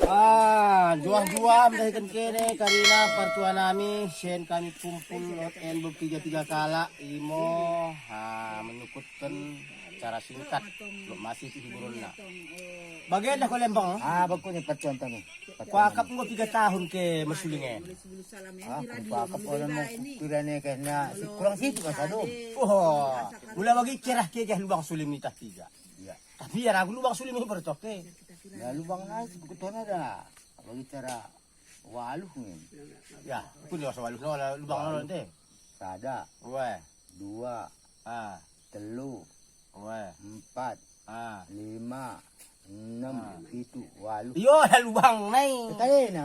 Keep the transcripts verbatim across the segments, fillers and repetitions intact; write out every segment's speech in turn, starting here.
Ah, njuah-njuah mendahiken kene karina partua nami, sen kami kumpul lot en berpiga-piga kalak, imo, ah, menyukutken cara singkat, lot masih hiburenna. Bage enda ko Lempung? Ah, bage ko ne partua nami. Kuakap enggo piga tahun ke mersuling en. Ah, kuakap oda mo kukira ne kena si kurang situ kan sadu. Oh, mula bagi cerah ke geh lubang suling ni tah piga. Iya. Tapi ya ragu lubang suling ni bertok ke. Ya lubang nai sebetulna ada. Bagi cara waluh ngin. Ya, pun ya waluh no lubang no ente. Sada. Weh. Dua. Ah. Tellu. Weh. Empat. Ah. Lima. Enem. Ah. Pitu. Waluh. Iyo, ada lubang nai.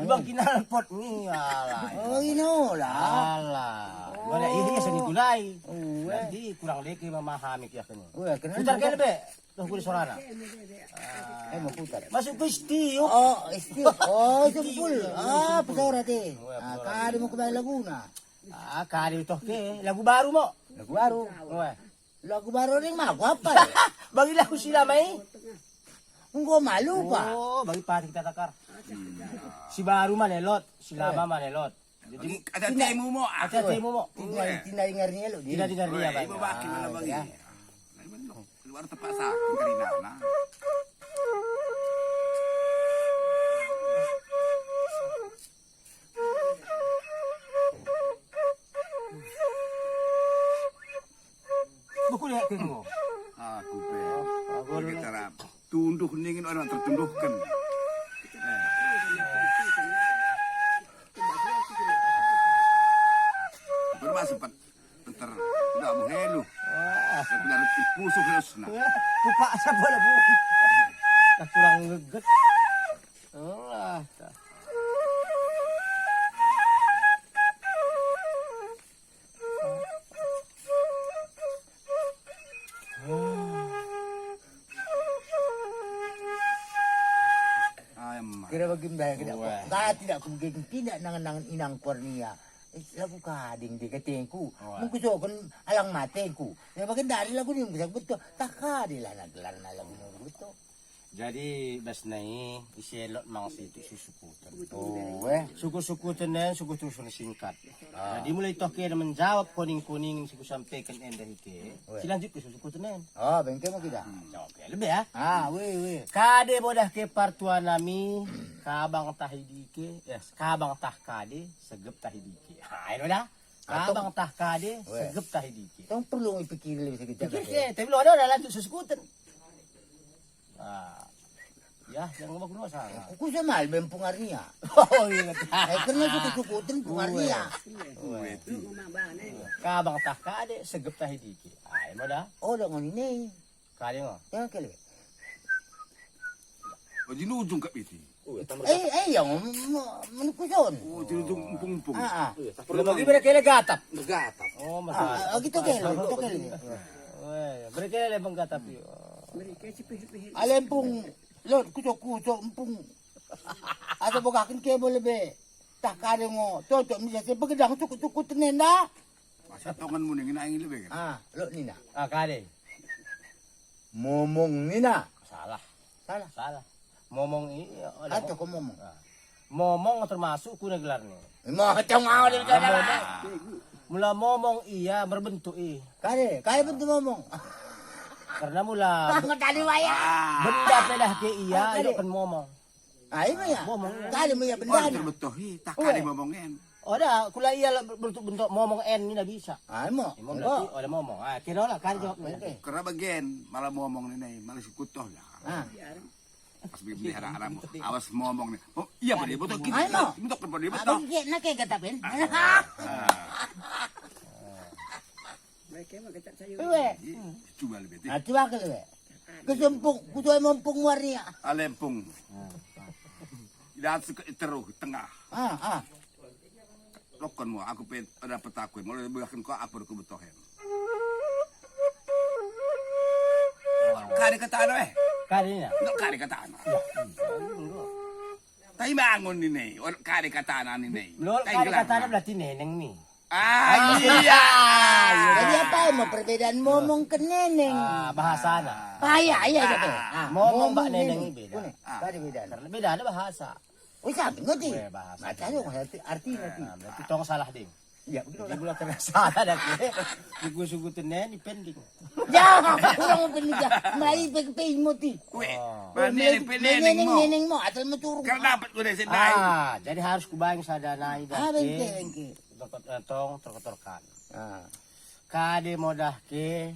Lubang kinalpot ni, alah. Oh, ino lah. Alah. Mana ini seni kulai. Berarti kurang leke memahami kiah kene. Putar ke lebe. Loh, kuli sorana. Eh, mau putar. Masuk ke istiup. Oh, istiup. Oh, sempul. Ah, pesawat eh. Ah, kade mo kebaing laguna. Ah, kade toh ke. Lagu baru mo. Lagu baru. Weh. Lagu baru ning mago apa? Bagi lagu si lama i. Enggo malu pa. Oh, bagi pati kita takar. Si baru ma ne lot, si lama ma ne lot. Jadi, ate-atemu mo. Ate-atemu mo. Tidak, tidak dengar ni lo dia. Tidak dengar ni. Ibu baki malah bagi. Keluar terpaksa, karina na. Beku dia ke mo. Aku pe. Aku cara tunduh ningin orang tertunduhkan. Eh. Bermak sempat ntar nggak mau helu. Wah. Sebenarnya pusuh lusna. Buka sabola bu. Kurang ngeget. Alah. Kira bagi mbae kira. Wah. Tidak ku geng tidak nangan-nangan inang Kurnia. Eh, lagu kading di katengku. Wah. Mengkusoken alang matengku. Ya bagendari lagu ni mengkusoken betul. Tak kade lah na gelarna lagu ni betul. Jadi, bas nai, ise lot mang situ sukuten. Oh, eh. Sukut-sukuten en, sukut-sukuten singkat. Ah. Jadi, mulai toh ke menjawab koning-koning si kusampaiken en dahi ke, silanjut ke sukut-sukuten en. Oh, bengke mo kita. Hmm, jawab ke lebe ya. Ah, weh, weh. Kade mo dah ke partua nami, kabang tah i dike, eh, kabang tah kade, segep tah i dike. Ha, ino dah. Kabang tah kade, segep tah i dike. Tong perlu ipikiri lebih sekejap. Pikir ke, tapi lo ada lanjut sukut-sukuten. Ah. Ya, yang ngomong kuno salah. Kusa mal ben pungarnia. Oh, iya. Eh, kena sukut-sukuten pungarnia. Kabang tah kade, segep tah i dike. Ai, mo dah. Oh, dengan ini. Kade ngo. Yang kele. Oh, jinujung ka piti. Eh, eh, yang menkuson. Oh, jinujung empung-empung. Ah, ah. Kalau bagi mereka le gatap. Gatap. Oh, mas. Ah, gitu kele, gitu kele. Weh, mereka le menggatap yo. Alempung, lot kuso-kuso empung. Asa bogaken ke mo lebe. Tah kade ngo, cocok misa se begedang sukut-sukuten enda. Masa tongan muning ina ingin lebe kan? Ah, lot nina. Ah, kade. Momong nina. Salah. Salah. Salah. Momong i, ada ato ko momong. Ah. Momong termasuk kuna gelarna. Mo cong au di sana. Mula momong ia berbentuk i. Kade, kade bentuk momong. Karena mula tadi wayah. Benda pe dah ke ia, idokken momong. Ai mo ia. Momong. Kade mo ia benda. Terbetuh i, tak kade momong en. Oda, kula ia berbentuk-bentuk momong en ni nda bisa. Ai mo. Berarti oda momong. Ah, kira lah kade jawab. Kera bagen, malah momong ni, malah sikutoh lah. Ah. Pas beli hara-hara, awas momong ni. Oh, iya, pada betul. Ai mo. Betul, pada betul. Abang ke, na ke kata ben. Iwe. Coba lebih. Ah, coba ke iwe. Kesempung, kusoe mempung warnia. Alempung. Idat seke teruh tengah. Ah, ah. Loken mo, aku pe dapet aku, mulai begaken ko aku ku betohen. Kade katana, eh? Kade na. Ndok kade katana. Tapi bangun ni, ni. Kade katana ni, ni. Lo kade katana berarti neneng ni. Ah, iya. Jadi apa mo perbedaan momong ken neneng? Ah, bahasana. Ah, iya, iya, iya. Ah, momong bak neneng i beda. Beda, beda ada bahasa. Oh, sampe ngerti. Weh, bahasa. Arti, arti. Ah, berarti tong salah, ding. Iya, begitu. Jadi mula kena salah dah, ki. Sukut-sukut neneng pending. Ya, kurang pending ya. Mai pe pe imoti. Weh, oh. Neneng mo. Neneng mo, asal meturung. Kau dapat ku desa nai. Ah, jadi harus kubaing sada nai dah, ki. Ah, bengke, bengke. Tong, eh, tong, torkan-torkan. Ah. Kade mo dah, ki.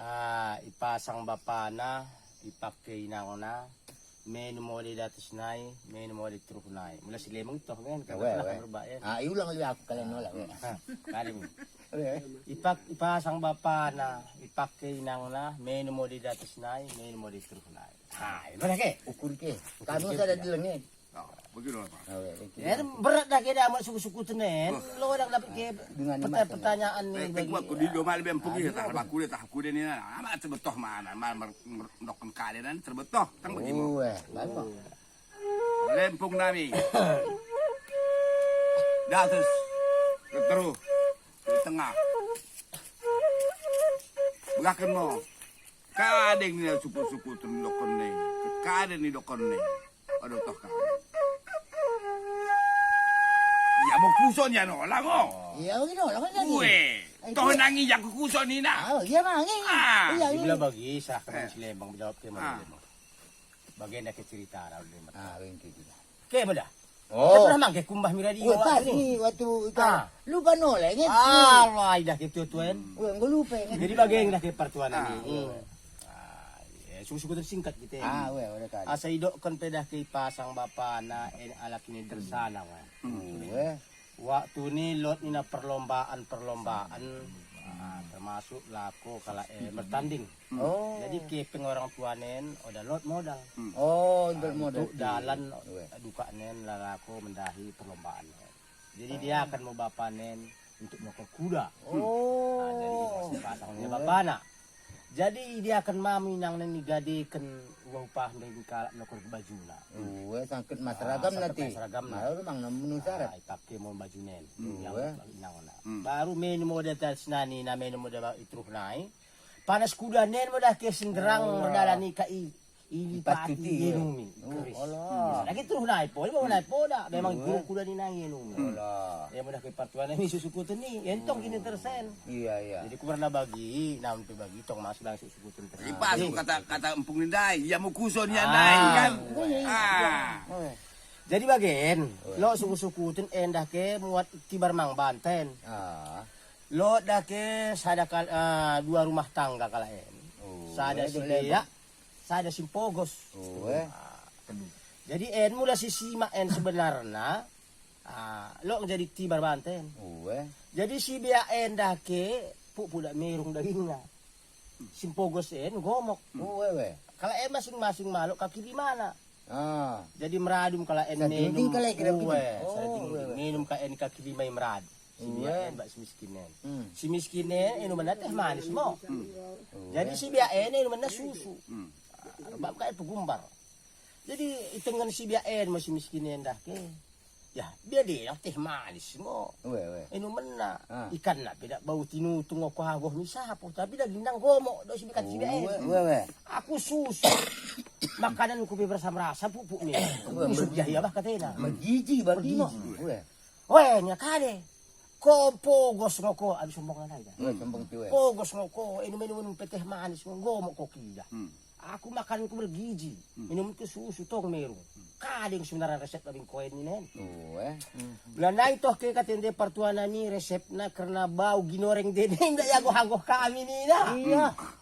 Ah, ipasang bapana, ipakke inangna, menu mo de datas nai, menu mo de teruh nai. Mula si Lemong toh kan, kan. Ah, iulang liu aku kalian nolak. Ah, kade mo. Ipak, ipasang bapana, ipakke inangna, menu mo de datas nai, menu mo de teruh nai. Ah, ibadah ke? Ukur ke. Kami sada di lengen. Oh, begitu lah, Pak. Berat dah ke dah amat sukut-sukut neneng. Lo dah dapet ke pertanyaan ni. Kuat ku di doma lebih empuk ni, tah baku de, tah ku de ni, amat terbetoh mana, mana mer-, mer-, ndokken kade nan terbetoh, tang bagi mo. Lempung nami. Datas, keteruh, di tengah. Begaken mo. Kade ni sukut-sukut ni ndokken ne. Kade ni ndokken ne. Aduh, toh kade. Ia mo kuson ia nola ngo. Ia mo nola ngo. Ue. Toh nangi ia kukuson nina. Ah, ia nangi. Ah. Ia, ia. Bagi sah kemana si Lembang menjawab kemana. Bagian dah ke cerita rau ni. Ah, bengke. Ke mo dah. Oh. Pernah mangke kumbah mi radio. Weh, pas ni waktu itu. Ah. Lupa noleh, inget. Ah, wah, idah ke tua-tua en. Weh, enggo lupa, inget. Jadi bagian dah ke partuanan ni. Ah, iya, sukut-sukut singkat kita. Ah, weh, udah kan. Asa idokken pe dah ke ipasang bapana en alak ini dersana, weh. Weh. Waktu ni lot nina perlombaan-perlombaan, ah, termasuk lako kalak en bertanding. Oh. Jadi kepeng orang tua nen, oda lot modal. Oh, lot modal. Untuk dalan dukak nen lako mendahi perlombaan. Jadi diaken mo bapa nen untuk menokor kuda. Oh. Nah, jadi masih pasang ni bapana. Jadi diaken ma mo inang nen igadeken upah-upah mendahi kalak menokor bajuna. Ue, sangket ma seragam nanti. Sangket ma seragam. Malah memang menuhi syarat. Ah, ipakke mo baju nen. Ue. Inang na. Baru menu mo dah tas nani, na menu mo dah iteruh nai. Panas kuda nen mo dah ke senderang merdalan i ka i, ilipati ienumi. Keris. Lagi teruh nai po, mo nai po dah. Memang guru kuda ni nai ienumi. Ia mo dah ke partuanan ni sukut-sukuten ni, entong kini tersen. Iya, iya. Jadi kumerna bagi, namun pe bagi tong masih langsung sukut-sukuten tersen. Ipas kata, kata empung ni ndai, ia mo kuson ia ndai kan. Ah. Jadi bagen, lot sukut-sukuten en dah ke muat tibar mang banten. Ah. Lot dah ke sada kal-, ah, dua rumah tangga kalak en. Sada si Beak, sada si Mpogos. Jadi en mula si Simak en sebenarna, ah, lot jadi tibar banten. Jadi si Beak en dah ke puk-puk dak merung dagingna. Si Mpogos en gomok. Kalak en masing-masing malok kaki limana. Ah. Jadi meradu mo kalak en minum. Ue, sada dinding. Minum kalak en kaki lima i meradu. Si Beak en bak si miskin en. Si miskin en inumenna teh manis mo. Jadi si Beak en inumenna susu. Bak kalak en pegumbar. Jadi itengen si Beak en mo si miskin en dah ke. Ia, bia deng teh manis ngo. Inumenna. Ikanna pe dak bau tinutung ngo kuagoh mi sapo, tapi dagingna nggomok, dok si bikat si Beak en. Aku susu. Makananku pe berasam-rasam puk-puk mi. Sudah ia bah katena. Bergizi, bergizi. Weh, nina kade. Ko Mpogos ngo ko, abis sombong nai dah. Mpogos ngo ko, inum-inum pe teh manis ngo, nggomok ko kida. Aku makanku bergizi, minumku susu tong merung. Kade sebenarna resep daging koen nina en. Mula nai toh ke kate nde partuana mi resepna kerna bau ginoreng dene ndak iagoh-agoh kami nina.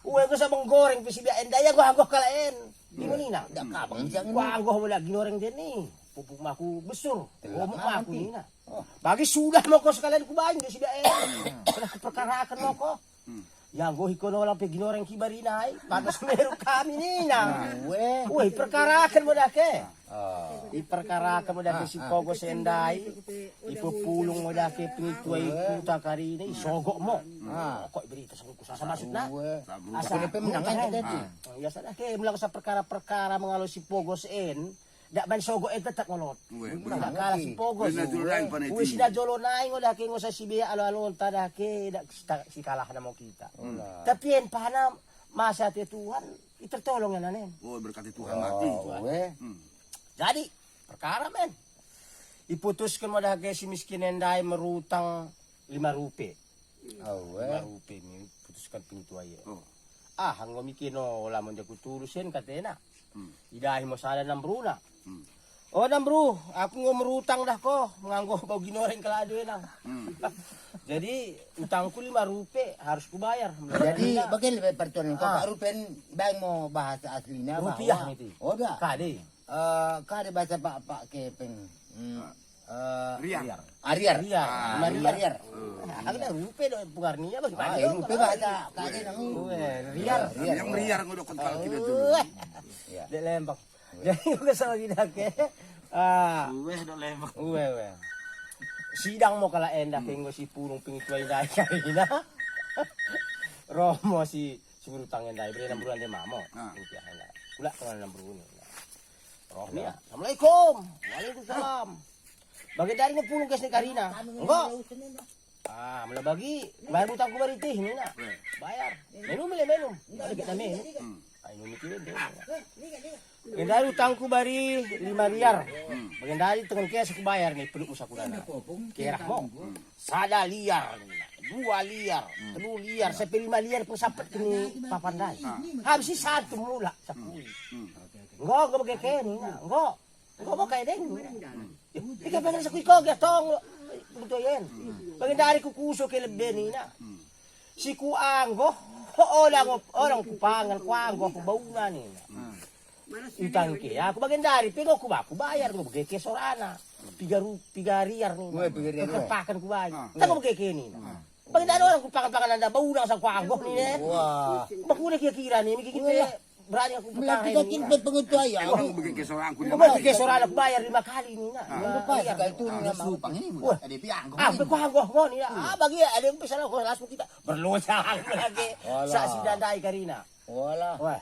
Ue, enggo saba nggoreng pe si Beak en ndak iagoh-agoh kalak en. Imo nina. Kuagoh mo dak ginoreng dene. Pupuk ma aku besur. Gomok ma aku nina. Bagi sudah mo ko sekalian kubaing dok si Beak en. Pernah kuperkaraken mo ko. Ia nggo iko nola pe ginoreng kibar i nai, pantas merung kami nina. Ue, iperkaraken mo dah ke. Iperkaraken mo dah ke si Mpogos en ndai, ipepulung mo dah ke pengintua i kuta karina, isogok mo. Kok iberita sangku sasa maksudna. Asa pe menang. Ia sada ke mula sa perkara-perkara mengalo si Mpogos en. Dak ban sogok e tetep ngo lot. Dak kalah si pogos. Uwe, sinajolo nai ngo dahke ngo sa si bea alo-alonta dahke dak sikalahna mo kita. Tapi en pahana masa ate Tuhan, i tertolong ena nen. Oh, berkat Tuhan mati. Jadi perkara men. Iputusken mo dahke si miskin en ndai merutang lima rupe. Lima rupe mi putusken pengitua i. Ah, enggo mi kinola mo ndia kutulus en katena. Idahi mo sada nambruna. O namru, aku enggo merutang dah ko, menganggo bau ginoreng kaladu enang. Jadi utangku lima rupe harus kubayar. Jadi bage lebe pertuan ko, rupe en baing mo bahasa aslina. Rupiah itu. Oda. Kade. Eh, kade bahasa Pak, Pak Kepeng. Riar. Ariar. Riar. Lima riar. Aku dah rupe do pugar nia bagi. Ah, rupe bahasa kade nang. Riar. Yang riar ngo dokken kal kita dulu. Dek lembang. Jadi kesal gidake. Ah. Uwe do lembang. Uwe, uwe. Sidang mo kalak en dahke enggo si pulung pengitua i ndai karina. Roh mo si merutang en ndai, bere nambruna ndai mamo. Pengitua en ndai. Kulak dengan nambruna. Roh mi. Assalamualaikum. Waalaikumsalam. Bagendari ngo pulung kes ni karina. Enggo. Ah, mula bagi, bayar utangku bari tih nina. Bayar. Menum le menum. Ada kita menum. Ai numi kira deh. Bagendari utangku bari lima liar. Bagendari tengen kes kubayar ni peluk musa kudana. Kerah mo. Sada liar, dua liar, telu liar, sampe lima liar pun sampet kini papan ndai. Habis i satu mula sakui. Enggo, enggo bage ke nina, enggo. Enggo mo kai deng. Ika pengen sakui ko ge tong. Betul yen. Bagendari kukuso ke lebe nina. Si kuanggo, oda ngo, oda ngo kupangan, kuanggo, kubauna nina. Utang ke, aku bagendari pe ngo kuba, kubayar ngo bage ke sorana. Piga ru, piga riar ni. Uwe, piga riar. Kekerpaken kubayar. Tang ngo bage ke ni. Bagendari oda kupangan-pangan anda bauna sa kuanggo ni ne. Wah. Bakune kira-kira ni, mikir kita berani aku piga kilo pe pengetua ya. Wah, bage ke sorana kubayar lima kali ni na. Lima riar. Kali tu ni na mau. Wah. Ada pianggo. Ah, kuanggo ngo ni. Ah, bagi ada yang pesan aku langsung kita. Berlosa lagi. Sa si ndai karina. Walah. Wah.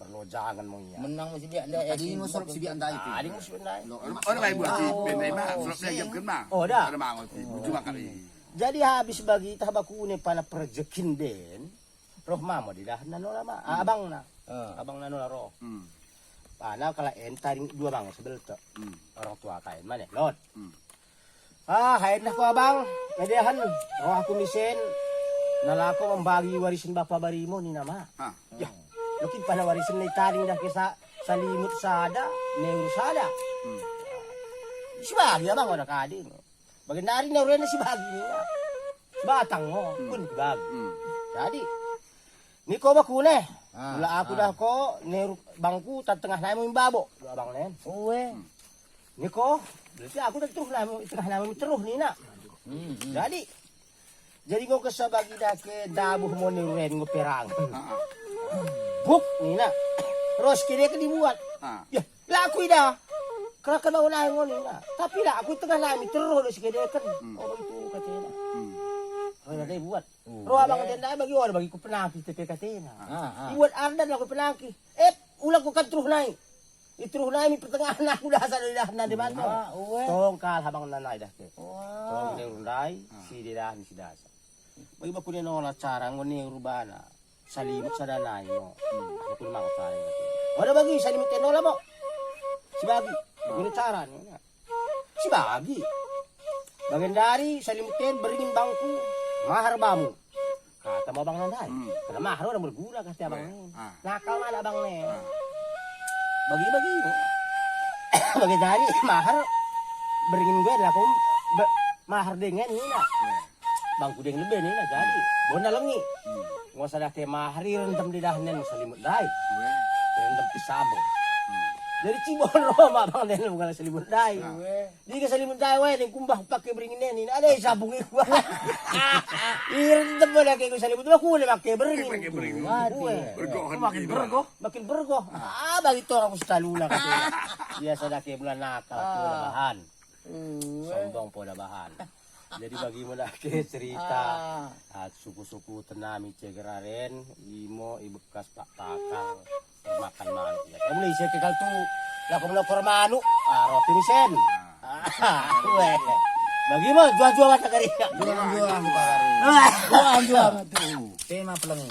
Perlojangen mo ia. Menang mo sibiak ndai. Tadi ngo sorop sibiak ndai itu. Tadi ngo sibiak ndai. Oda bae buat si bendai ma, sorop ndai jam kena. Oda. Oda mangot si. Cuma kali. Jadi habis bagi tah bakune pala perjekin den. Roh mamo didahen nanola ma. Abangna. Abangna nola roh. Pala kalak en taring dua bang sebeltek. Orang tua kain mana? Lot. Ah, haen dah ko abang, ndehan, roh aku misen, nalako membagi warisen bapa barimo nina ma. Yah, lokin pala warisen ni taring dah ke sa, salimut sada, neur sada. Sibagi abang oda kade. Bagendari neur en sibagi nina. Batang ngo, pun sibagi. Jadi, niko bakune. Mula aku dah ko, neur bangku tengah nai mo mi babo, dua abang nen. Uwe. Niko, berarti aku tengah nai mo, tengah nai mo mi terruh nina. Jadi, jadi ngo kessa bagi dake dabuh mo neur en ngo perang. Buk nina. Ros kede ke dibuat. Yah, laku ida. Kerakan bangun ae ngo nina. Tapi laku tengah nai mi terruh do sikedeken. Oh, begitu katena. Roh ida dibuat. Roh abang tenda bagi oda bagi kupenangki tepe katena. Ibuat ardan laku penangki. Eh, ulang ku kan terruh nai. I terruh nai mi pertengahen aku dah sada dah nande bantu. Tong kal abang nai dah ke. Tong neur ndai, si dah mi si dasa. Bagi bakune nola cara ngo neur bana. Salimut sada nai ngo. Bakune mangan sada nai. Oda bagi salimut en nola mo. Sibagi. Bakune cara ni. Sibagi. Bagendari salimut en beringin bangku mahar bamu. Kata mo abang nandai. Kena mahar oda merguna kasti abang nen. Nakal ma abang nen. Bagi-bagi. Bagendari mahar beringin gue laku mahar deng en nina. Bangku deng lebe nina jadi. Bona lengi. Ngo sada ke mahar irendem didahen nen salimut ndai. Irendem pisabo. Jadi cibon roh ma abang nen bukan salimut ndai. Dike salimut ndai wae, deng kumbah pake beringin en, ade sabung iku. Irendem mo dake ku salimut, bakune pake beringin. Pake beringin. Uwe. Bergoh. Makin bergoh. Makin bergoh. Ah, bagi tong aku setaluna kate. Biasa dake mula nakal, aku oda bahan. Sombong pe oda bahan. Jadi bagi mo dake cerita. Ah, suku-suku tenami ceger aren, imo i bekas pak takar. Makan manuk ia. Kamu lei ise ke kal tu. Aku menokor manuk, ah, roti misen. Ah, weh. Bagi mo, njuah-njuah mata kari. Njuah-njuah mata kari. Ah. Njuah-njuah mata. Tema peleng.